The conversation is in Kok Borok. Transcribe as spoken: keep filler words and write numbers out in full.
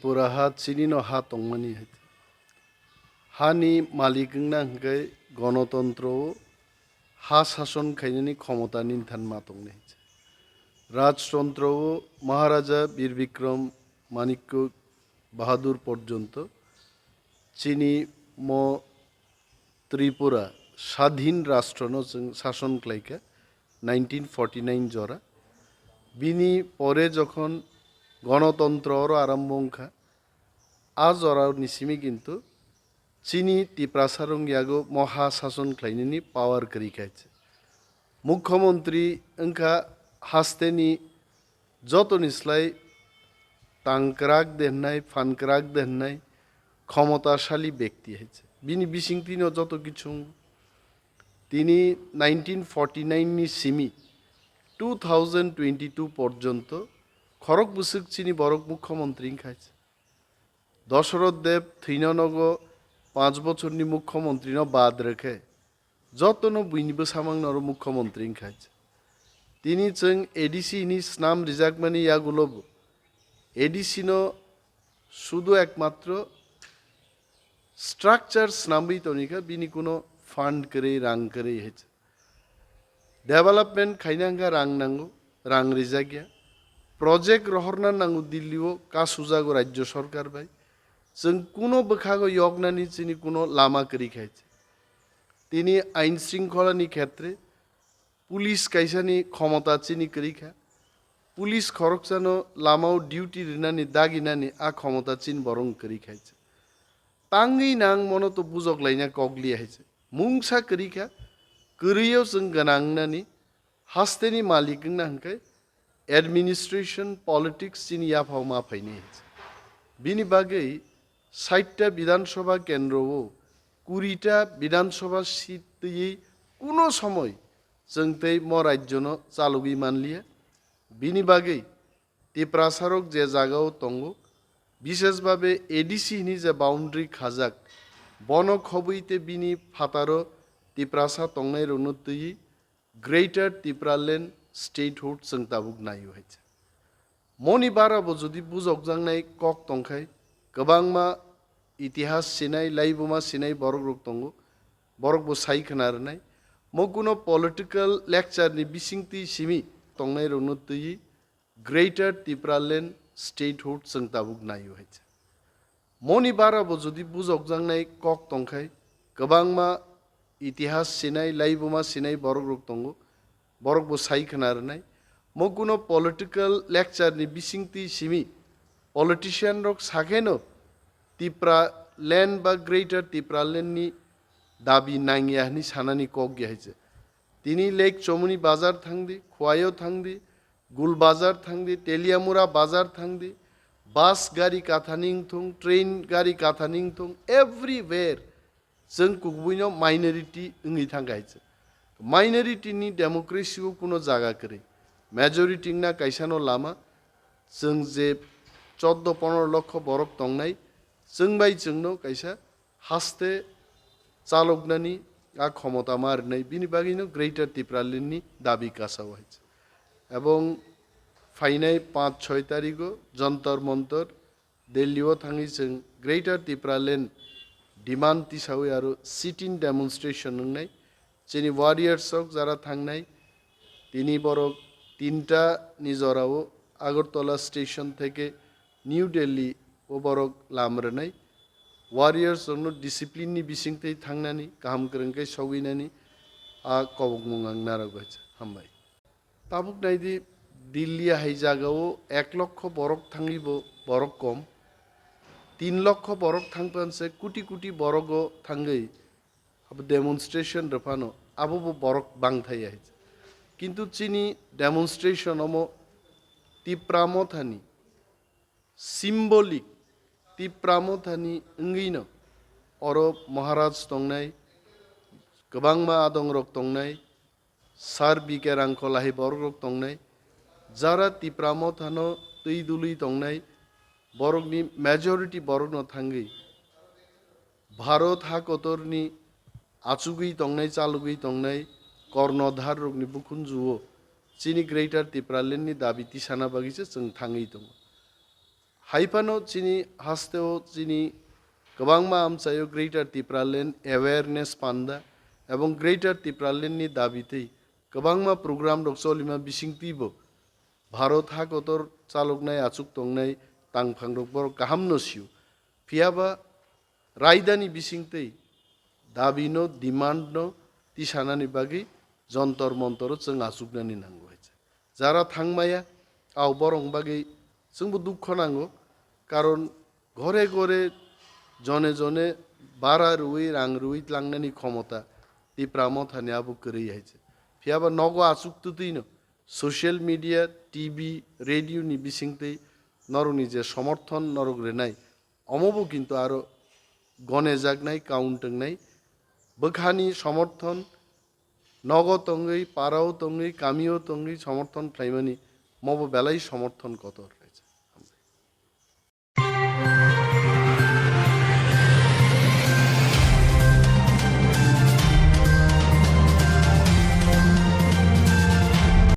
Pura ha chini no ha tongmani hai. Hani malik wngna hwnkhe gonotontro o ha sason khainani khomota nini than ma tongnai hai. Rajtontro o Maharaja Bir Bikram Manikya Bahadur porjonto chini mo Tripura sadhin rashtrono chwng sason khlaikha nineteen forty nine jora. Bini pore jokhon gonotontro oro arombo wngkha, a jorani simi kintu chini Tiprasarok yago moha sason khlainani power kwrwi kha. Mukhyamantri wngkha hasteni jotoni slai tang kwrak de hwnai, phan kwrak de hwnai, khomotashali bekti hai se. Bini bisingtwino joto kichung tini nineteen forty nine ni simi two thousand twenty two porjonto khorok bwswk chini borok mukhyamantri wngkha hai se. Dosoroth Deb thwino nogo panch bochorni mukhyamantri no bad rekhe jotono buini bwsamang noro mukhyamantri wngkha hai se. Tini chwng A D C hini snam rijakmani yagulobo A D C no sudu ekmatro structure snamwi tonikha, bini kuno fund kwrwi, rang kwrwi hai se. Development khaina hwnkha rang nango, rang rijakya. Project rohorna nango Delhi o, kasujago Rajya Sarkar bai. Chwng kuno bwkhago yoknani chini kuno lama kwrwi kha hai se. Tini ain shringkholani khetre police kaisani khomota chini kwrwi kha. Police khoroksano lamao duty rinani daginani a khomota chini borok kwrwi kha hai se. Tangwi nang mono to bujok laina kok liya hai se. Mungsa kwrwi kha, kwrwio chwng gwnang wngnani, hasteni malik wngna hwnkhe administration, politics chini yaphao ma phainai hai se. Bini bagwi sait ta Bidhan Sabha kendro o kuri ta Bidhan Sabha seat twiwi kuno somoi chwng tei mo rajyo no chalogwi manliya. Bini bagwi Tiprasarok je jagao tongo, bishesh babe A D C hini je boundary khajak, bono khobwi tei bini phataro Tiprasa tongnairokno twiwi Greater Tipraland Statehood chwng tabuk naio hai se. Moni bara bo jodi bujokjaknai kok tongkhai, kwbangma itihas sinai, laibuma sinai borokrok tongo, borok bo sai khna rwnai. Mo kuno political lecture ni bisingtwi simi tongnairokno twiwi Greater Tipraland Statehood chwng tabuk naio hai se. Moni bara bo jodi bujokjaknai kok tongkhai, kwbangma itihas sinai, laibuma sinai borokrok tongo, borok bo sai khna rwnai. Mo kuno political lecture ni bisingtwi simi politician rok sakheno Tipra land ba Greater Tipraland ni dabi nangya hwnwi sanani kok ya hai se. Tini Lake Chomoni bazar thangdi, Khwaio thangdi, Gul bazar thangdi, Teliamura bazar thangdi, bus gari kathani wngthung, train gari kathani wngthung, everywhere chwng kubuino minority wngwi thangkha hai se. Minority ni democracy o kuno jaga kwrwi. Majority wngna kaisano lama, chwng je choddo pondro lokho borok tongnai, chwng bai chwngno kaisa haste chaloknani a khomota ma rwnai, bini bagwino Greater Tipraland ni dabi kasao hai se. Ebong phainai panch choi tarigo Jantar Mantar Delhi o thangwi chwng Greater Tipraland demand tisawi aro sit-in demonstration wngnai. Chini warriors rok jara thangnai, tini borok tinta ni jorao Agartala station theke New Delhi o borok lam rwnai. Warriors rokno discipline ni bisingtwi thangnani, kaham kwrwng khe sogwinani a kobokmung ang narwk bai. Hambai. Tabuk naidi, Delhi hai jagao ek lokho borok thangwi bo borok kom, tin lokho borok thangpan se kuti kuti borogo thangwi abo demonstration rwphano abo bo borok bangthai hai. Kintu chini demonstration omo Tipra Mothani symbolic, Tipra Mothani wngwino oro Maharaj tongnai, kwbangma adongrok tongnai, Sir B K Rangkhola hai borokrok tongnai, jara Tipra Mothano twi dului tongnai, borokni majority borokno thangwi Bharat ha kotorni achugwi tongnai, chalogwi tongnai Kornodhar rokni bukhunjuo chini Greater Tipraland ni dabi tisana bagwi se chwng thangwi tongo. Hai phano chini hasteo chini kwbangma amchaio Greater Tipraland Awareness Panda ebong Greater Tipraland ni dabi tei kwbangma program rok cholima bisingtwi bo Bharat ha kotor chaloknai achuk tongnai tangphang rok borok kaham no sio. Phiya ba raidani bisingtwi dabi no, demand no tisanani bagwi jontor montor o chwng achuknani nango hai se. Jara thangmaya, ao borok bagwi chwngbo dukho nango, karon gore gore jone jone bara rwui, rang rwui tlangnani khomota Tipra Mothani abo kwrwi hai se. Phiya ba nogo achuk twtwi no social media, T V, radio ni bisingtwi norokni je somorthon norok rwnai, omo bo kintu aro gonejaknai, kaung tongnai. Bwkhani somorthon, nogo tongwi, parao tongwi, kamio tongwi somorthon khlaimani, mobo belai somorthon kotor.